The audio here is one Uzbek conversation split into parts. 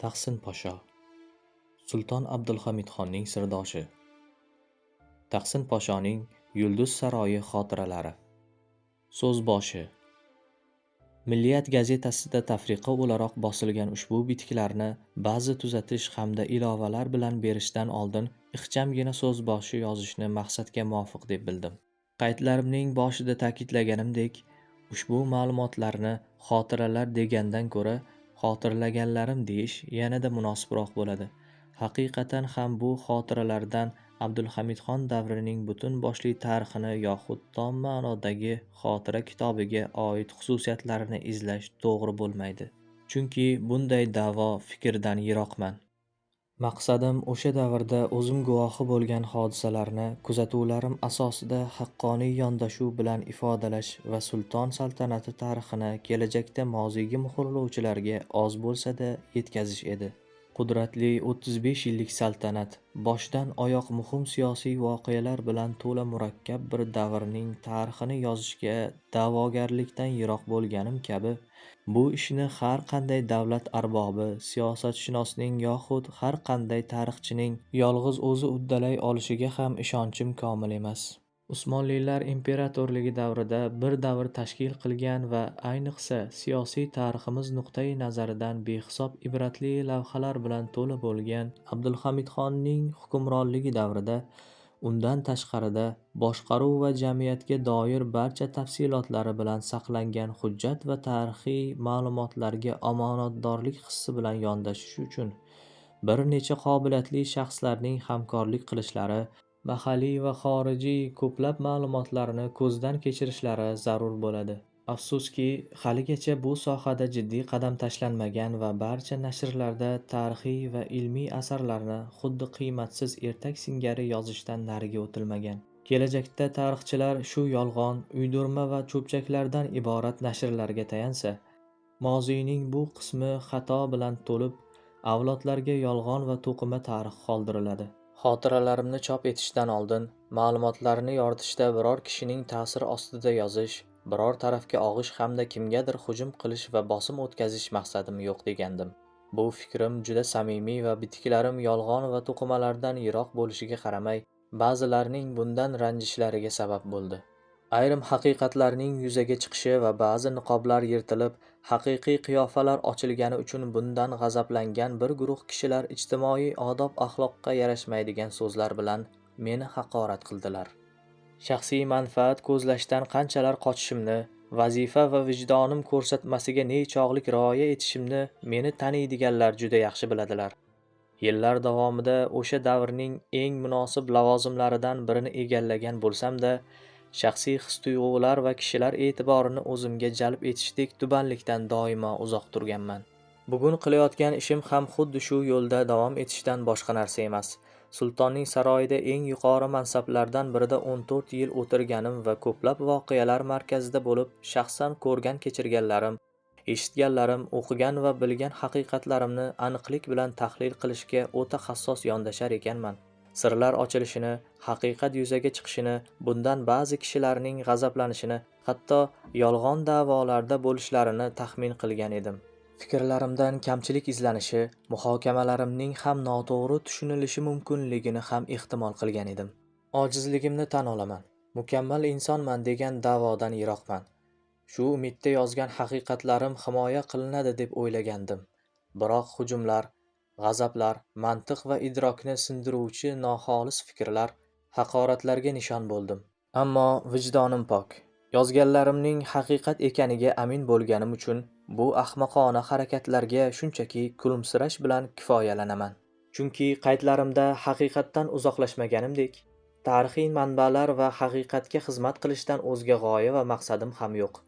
Tahsin Pasho, Sulton Abdulhamidxonning sirdoshi. Tahsin Pashoning Yulduz saroyi xotiralari. So'zboshi. Milliyat gazetasida tafriqa o'laroq bosilgan ushbu bitiklarni ba'zi tuzatish hamda ilovalar bilan berishdan oldin ixchamgina so'zboshi yozishni maqsadga muvofiq deb bildim. Qaydlarimning boshida ta'kidlaganimdek, ushbu ma'lumotlarni xotiralar degandan ko'ra xotirlaganlarim deyish yanada munosibroq bo'ladi. Haqiqatan ham bu xotiralardan Abdulhamidxon davrining butun boshli tarixini yoxud tom ma'nodagi xotira kitobiga oid xususiyatlarini izlash to'g'ri bo'lmaydi. Chunki bunday da'vo fikrdan yiroqman. Maqsadim o'sha davrda o'zim guvohi bo'lgan hodisalarni kuzatuvlarim asosida haqqoniy yondashuv bilan ifodalash va sulton saltanati tarixini kelajakda moziyga muhrlovchilarga oz bo'lsa-da yetkazish edi. Qudratli 35 yillik saltanat boshdan oyoq muhim siyosiy voqealar bilan to'la murakkab bir davrning tarixini yozishga da'vogarlikdan yiroq bo'lganim kabi, bu ishni har qanday davlat arbobi, siyosatshunosning yoxud har qanday tarixchining yolg'iz o'zi uddalay olishiga ham ishonchim komil emas. Usmonlilar imperatorligi davrida bir davr tashkil qilgan va ayniqsa siyosiy tariximiz nuqtai nazaridan behisob ibratli lavhalar bilan to'la bo'lgan Abdulhamidxonning hukmronligi davrida undan tashqarida boshqaruv va jamiyatga doir barcha tafsilotlari bilan saqlangan hujjat va tarixiy ma'lumotlarga omonatdorlik hissi bilan yondashish uchun bir necha qobiliyatli shaxslarning hamkorlik qilishlari, mahalliy va xorijiy ko'plab ma'lumotlarni ko'zdan kechirishlari zarur bo'ladi. Afsuski, haligacha bu sohada jiddiy qadam tashlanmagan va barcha nashrlarda tarixiy va ilmiy asarlarni xuddi qiymatsiz ertak singari yozishdan nariga o'tilmagan. Kelajakda tarixchilar shu yolg'on, uydirma va cho'pchaklardan iborat nashrlarga tayansa, moziyning bu qismi xato bilan to'lib, avlodlarga yolg'on va to'qima tarix qoldiriladi. Xotiralarimni chop etishdan oldin ma'lumotlarni yoritishda biror kishining ta'siri ostida yozish, biror tarafga og'ish hamda kimgadir hujum qilish va bosim o'tkazish maqsadim yo'q degandim. Bu fikrim juda samimiy va bitiklarim yolg'on va to'qimalardan yiroq bo'lishiga qaramay, ba'zilarning bundan ranjishlariga sabab bo'ldi. Ayrim haqiqatlarning yuzaga chiqishi va ba'zi niqoblar yirtilib, haqiqiy qiyofalar ochilgani uchun bundan g'azablangan bir guruh kishilar ijtimoiy odob-axloqqa yarashmaydigan so'zlar bilan meni haqorat qildilar. Shaxsiy manfaat ko'zlashdan qanchalar qochishimni, vazifa va vijdonim ko'rsatmasiga nechog'lik rioya etishimni meni taniydiganlar juda yaxshi biladilar. Yillar davomida o'sha davrning eng munosib lavozimlaridan birini egallagan bo'lsam-da, shaxsiy his-tuyg'ular va kishilar e'tiborini o'zimga jalb etishdek tubanlikdan doimo uzoq turganman. Bugun qilayotgan ishim ham xuddi shu yo'lda davom etishdan boshqa narsa emas. Sultonning saroyida eng yuqori mansablardan birida 14 yil o'tirganim va ko'plab voqealar markazida bo'lib, shaxsan ko'rgan kechirganlarim, eshitganlarim, o'qigan va bilgan haqiqatlarimni aniqlik bilan tahlil qilishga o'ta hassos yondashar ekanman. Sirlar ochilishini, haqiqat yuzaga chiqishini, bundan ba'zi kishilarning g'azablanishini, hatto yolg'on da'volarda bo'lishlarini taxmin qilgan edim. Fikrlarimdan kamchilik izlanishi, muhokamalarimning ham noto'g'ri tushunilishi mumkinligini ham ehtimol qilgan edim. Ojizligimni tan olaman. Mukammal insonman degan da'vodan yiroqman. Shu umidda yozgan haqiqatlarim himoya qilinadi deb o'ylagandim. Biroq hujumlar, g'azablar, mantiq va idrokni sindiruvchi noxolis fikrlar, haqoratlarga nishon bo'ldim. Ammo vijdonim pok. Yozganlarimning haqiqat ekaniga amin bo'lganim uchun bu ahmoqona harakatlarga shunchaki kulimsirash bilan kifoyalanaman. Chunki qaydlarimda haqiqatdan uzoqlashmaganimdek, tarixiy manbalar va haqiqatga xizmat qilishdan o'zga g'oya va maqsadim ham yo'q.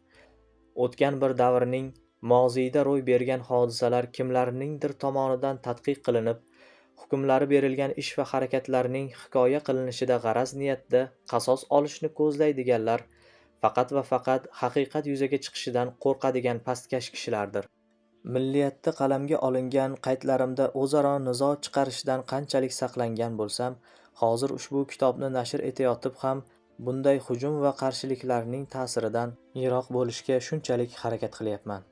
O'tgan bir davrning moziyda ro'y bergan hodisalar kimlarningdir tomonidan tadqiq qilinib, hukmlari berilgan ish va harakatlarning hikoya qilinishida g'araz niyatda qasos olishni ko'zlaydiganlar faqat va faqat haqiqat yuzaga chiqishidan qo'rqadigan pastkash kishilardir. Milliyatda qalamga olingan qaydlarimda o'zaro nizo chiqarishdan qanchalik saqlangan bo'lsam, hozir ushbu kitobni nashr etayotib ham bunday hujum va qarshiliklarning ta'siridan yiroq bo'lishga shunchalik harakat qilyapman.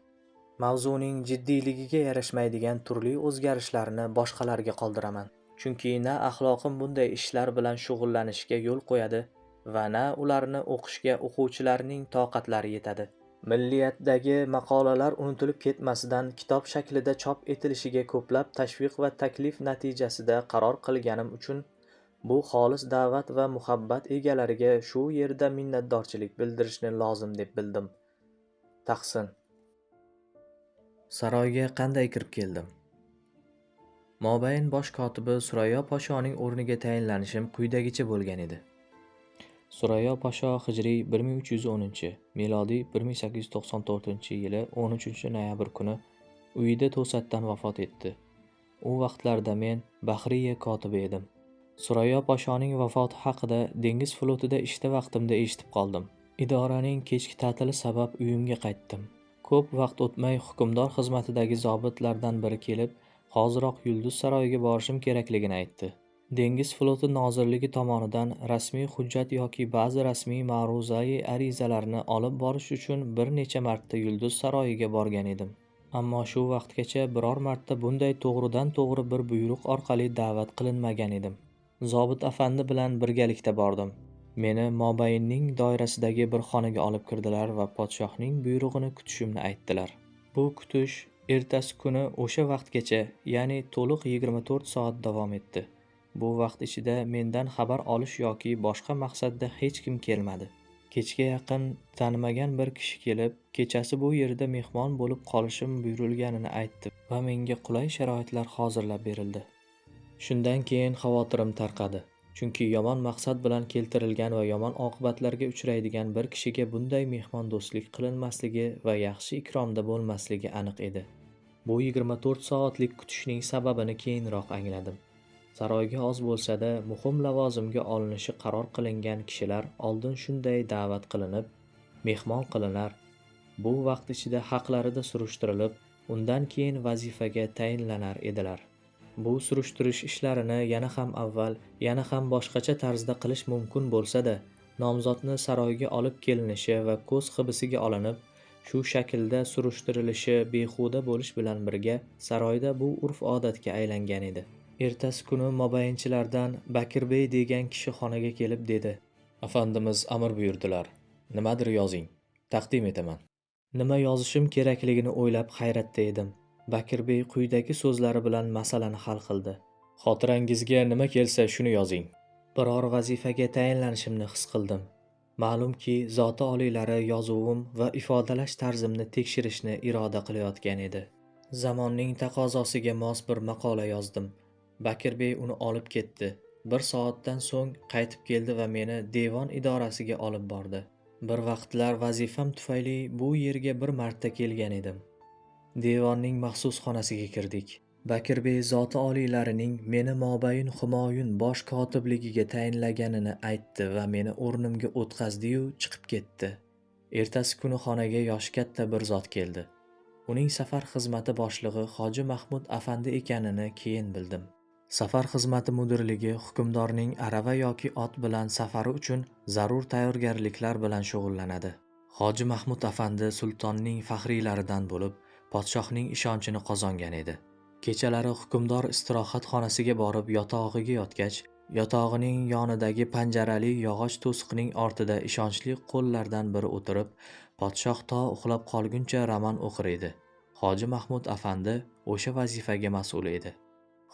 Mavzuning jiddiyligiga yarashmaydigan turli o'zgarishlarni boshqalarga qoldiraman. Chunki na axloqim bunday ishlar bilan shug'ullanishga yo'l qo'yadi va na ularni o'qishga o'quvchilarning toqatlari yetadi. Milliyatdagi maqolalar unutilib ketmasidan kitob shaklida chop etilishiga ko'plab tashviq va taklif natijasida qaror qilganim uchun bu xolis da'vat va muhabbat egalariga shu yerda minnatdorchilik bildirishni lozim deb bildim. Tahsin. Saroyga qanday kirib keldim? Mobayn bosh kotibi Surayyo Poshoning o'rniga tayinlanishim quyidagicha bo'lgan edi. Surayyo Posho hijriy 1310, milodiy 1894-yili 13 noyabr kuni uyida to'satdan vafot etdi. U vaqtlarda men Bahriya kotibi edim. Surayyo Poshoning vafoti haqida dengiz flotida ishda vaqtimda eshitib qoldim. Idoraning kechki ta'tili sabab uyimga qaytdim. Ko'p vaqt o'tmay hukmdor xizmatidagi zobitlardan biri kelib, hoziroq Yulduz saroyiga borishim kerakligini aytdi. Dengiz floti nozirligi tomonidan rasmiy hujjat yoki ba'zi rasmiy ma'ruzai arizalarni olib borish uchun bir necha marta Yulduz saroyiga borgan edim. Ammo shu vaqtgacha biror marta bunday to'g'ridan-to'g'ri bir buyruq orqali da'vat qilinmagan edim. Zobit afandi bilan birgalikda bordim. Meni mobaynning doirasidagi bir xonaga olib kirdilar va podshohning buyrug'ini kutishimni aytdilar. Bu kutish ertasi kuni o'sha vaqtgacha, ya'ni to'liq 24 soat davom etdi. Bu vaqt ichida mendan xabar olish yoki boshqa maqsadda hech kim kelmadi. Kechga yaqin tanimagan bir kishi kelib, kechasi bu yerda mehmon bo'lib qolishim buyurilganini aytdi va menga qulay sharoitlar hozirlab berildi. Shundan keyin xavotirim tarqadi. Chunki yomon maqsad bilan keltirilgan va yomon oqibatlarga uchraydigan bir kishiga bunday mehmondo'stlik qilinmasligi va yaxshi ikromda bo'lmasligi aniq edi. Bu 24 soatlik kutishning sababini keyinroq angladim. Saroyga oz bo'lsa-da muhim lavozimga olinishi qaror qilingan kishilar oldin shunday da'vat qilinib, mehmon qilinar, bu vaqt ichida haqlarida surishtirilib, undan keyin vazifaga tayinlanar edilar. Bu surishtirish ishlarini yana ham avval, yana ham boshqacha tarzda qilish mumkin bo'lsa-da, nomzodni saroyga olib kelinishi va ko'z hibsiga olinib, shu shaklda surishtirilishi behuda bo'lish bilan birga saroyda bu urf-odatga aylangan edi. Ertasi kuni mobaynchilardan Bakirbey degan kishi xonaga kelib dedi: "Afandimiz amr buyurdilar. Nimadir yozing, taqdim etaman." Nima yozishim kerakligini o'ylab hayratda edim. Bakirbey quyidagi so'zlari bilan masalani hal qildi: "Xotirangizga nima kelsa shuni yozing." Biror vazifaga tayinlanishimni his qildim. Ma'lumki, zoti oliylari yozuvim va ifodalash tarzimni tekshirishni iroda qilayotgan edi. Zamonning taqozosiga mos bir maqola yozdim. Bakirbey uni olib ketdi. Bir soatdan so'ng qaytib keldi va meni devon idorasiga olib bordi. Bir vaqtlar vazifam tufayli bu yerga bir marta kelgan edim. Devonning maxsus xonasiga kirdik. Bakirbey zoti oliylarining meni mobayn Humoyun bosh kotibligiga tayinlaganini aytdi va meni o'rnimga o'tqazdi-yu, chiqib ketdi. Ertasi kuni xonaga yoshi katta bir zot keldi. Uning safar xizmati boshlig'i Hoji Mahmud afandi ekanini keyin bildim. Safar xizmati mudirligi hukmdorning arava yoki ot bilan safari uchun zarur tayyorgarliklar bilan shug'ullanadi. Hoji Mahmud afandi sultonning faxriylaridan bo'lib, podshohning ishonchini qozongan edi. Kechalari hukmdor istirohat xonasiga borib yotog'iga yotgach, yotog'ining yonidagi panjarali yog'och to'siqning ortida ishonchli qo'llardan biri o'tirib, podshoh to uxlab qolguncha roman o'qir edi. Hoji Mahmud afandi o'sha vazifaga mas'ul edi.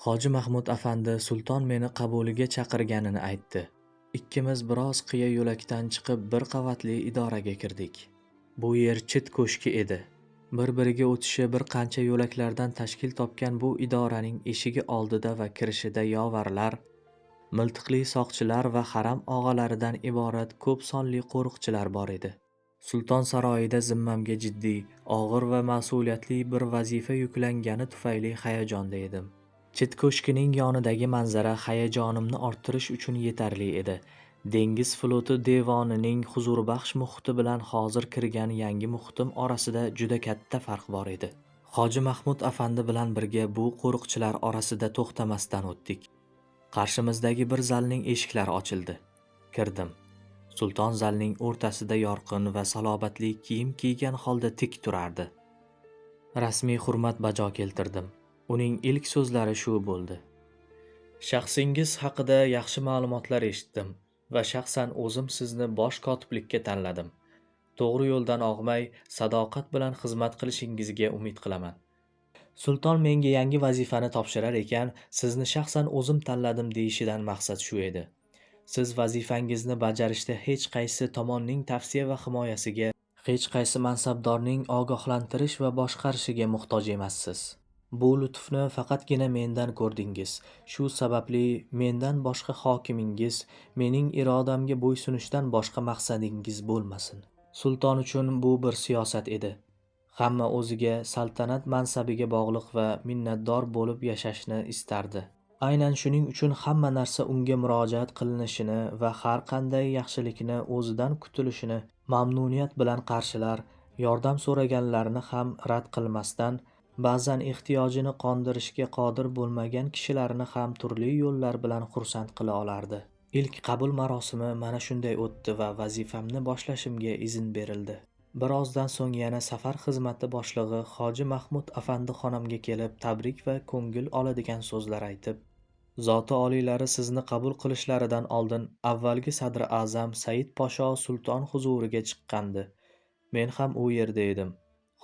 Hoji Mahmud afandi sulton meni qabuliga chaqirganini aytdi. Ikkimiz biroz qiya yo'lakdan chiqib bir qavatli idoraga kirdik. Bu yer chit ko'shki edi. Bir-biriga o'tishi bir qancha yo'laklardan tashkil topgan bu idoraning eshigi oldida va kirishida yovarlar, miltiqli soqchilar va haram og'alaridan iborat ko'p sonli qo'riqchilar bor edi. Sulton saroyida zimmamga jiddiy, og'ir va mas'uliyatli bir vazifa yuklangani tufayli hayajonda edim. Chit ko'shkining yonidagi manzara hayajonimni orttirish uchun yetarli edi. Dengiz floti devonining huzurbaxsh muhiti bilan hozir kirgan yangi muhitim orasida juda katta farq bor edi. Hoji Mahmud afandi bilan birga bu qo'riqchilar orasida to'xtamasdan o'tdik. Qarshimizdagi bir zalning eshiklari ochildi. Kirdim. Sulton zalning o'rtasida yorqin va salobatli kiyim kiygan holda tik turardi. Rasmiy hurmat bajo keltirdim. Uning ilk so'zlari shu bo'ldi: Shaxsingiz haqida yaxshi ma'lumotlar eshitdim va shaxsan o'zim sizni bosh kotiblikka tanladim. To'g'ri yo'ldan og'may, sadoqat bilan xizmat qilishingizga umid qilaman. Sulton menga yangi vazifani topshirar ekan, sizni shaxsan o'zim tanladim deyishidan maqsad shu edi. Siz vazifangizni bajarishda hech qaysi tomonning tavsiya va himoyasiga, hech qaysi mansabdorning ogohlantirish va boshqarishiga muhtoj emassiz. Bu lutfni faqatgina mendan ko'rdingiz. Shu sababli mendan boshqa hokimingiz, mening irodamga bo'ysunishdan boshqa maqsadingiz bo'lmasin. Sulton uchun bu bir siyosat edi. Hamma o'ziga saltanat mansabiga bog'liq va minnatdor bo'lib yashashni istardi. Aynan shuning uchun hamma narsa unga murojaat qilinishini va har qanday yaxshilikni o'zidan kutilishini mamnuniyat bilan qarshilar, yordam so'raganlarni ham rad qilmasdan, ba'zan ehtiyojini qondirishga qodir bo'lmagan kishilarni ham turli yo'llar bilan xursand qila olardi. Ilk qabul marosimi mana shunday o'tdi va vazifamni boshlashimga izn berildi. Birozdan so'ng yana safar xizmati boshlig'i Hoji Mahmud afandi xonamga kelib tabrik va ko'ngil oladigan so'zlar aytib, zoti oliylari sizni qabul qilishlaridan oldin avvalgi sadri a'zam Said Posho sulton huzuriga chiqqandi. Men ham u yerda edim.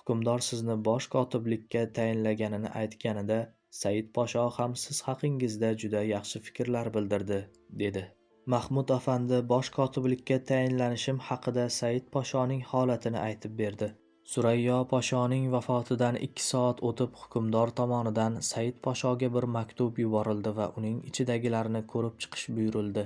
Hukmdor sizni bosh kotiblikka tayinlaganini aytganida Said Posho ham siz haqingizda juda yaxshi fikrlar bildirdi, dedi. Mahmud afandi bosh kotiblikka tayinlanishim haqida Said Poshoning holatini aytib berdi. Surayyo Poshoning vafotidan 2 soat o'tib hukmdor tomonidan Said Poshoga bir maktub yuborildi va uning ichidagilarni ko'rib chiqish buyurildi.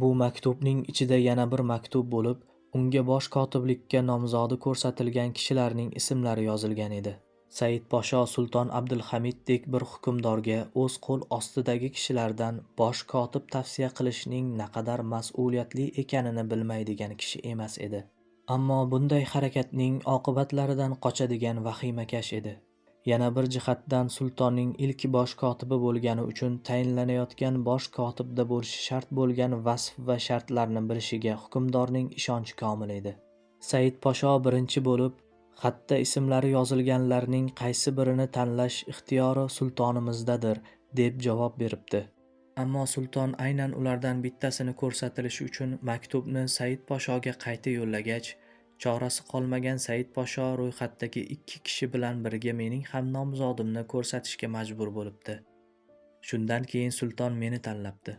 Bu maktubning ichida yana bir maktub bo'lib, unga bosh kotiblikka nomzodi ko'rsatilgan kishilarning ismlari yozilgan edi. Said Posho Sulton Abdulhamiddek bir hukmdorga o'z qo'l ostidagi kishilardan bosh kotib tavsiya qilishning naqadar mas'uliyatli ekanini bilmaydigan kishi emas edi. Ammo bunday harakatning oqibatlaridan qochadigan vahimakash edi. Yana bir jihatdan sultonning ilk bosh kotibi bo'lgani uchun tayinlanayotgan bosh kotibda bo'lishi shart bo'lgan vasf va shartlarni bilishiga hukmdorning ishonchi komil edi. Said Posho birinchi bo'lib, xatda ismlari yozilganlarning qaysi birini tanlash ixtiyori sultonimizdadir, deb javob beribdi. Ammo sulton aynan ulardan bittasini ko'rsatilishi uchun maktubni Said Poshoga qayta yo'llagach, chorasi qolmagan Said Posho ro'yxatdagi 2 kishi bilan birga mening ham nomzodimni ko'rsatishga majbur bo'libdi. Shundan keyin sulton meni tanlabdi.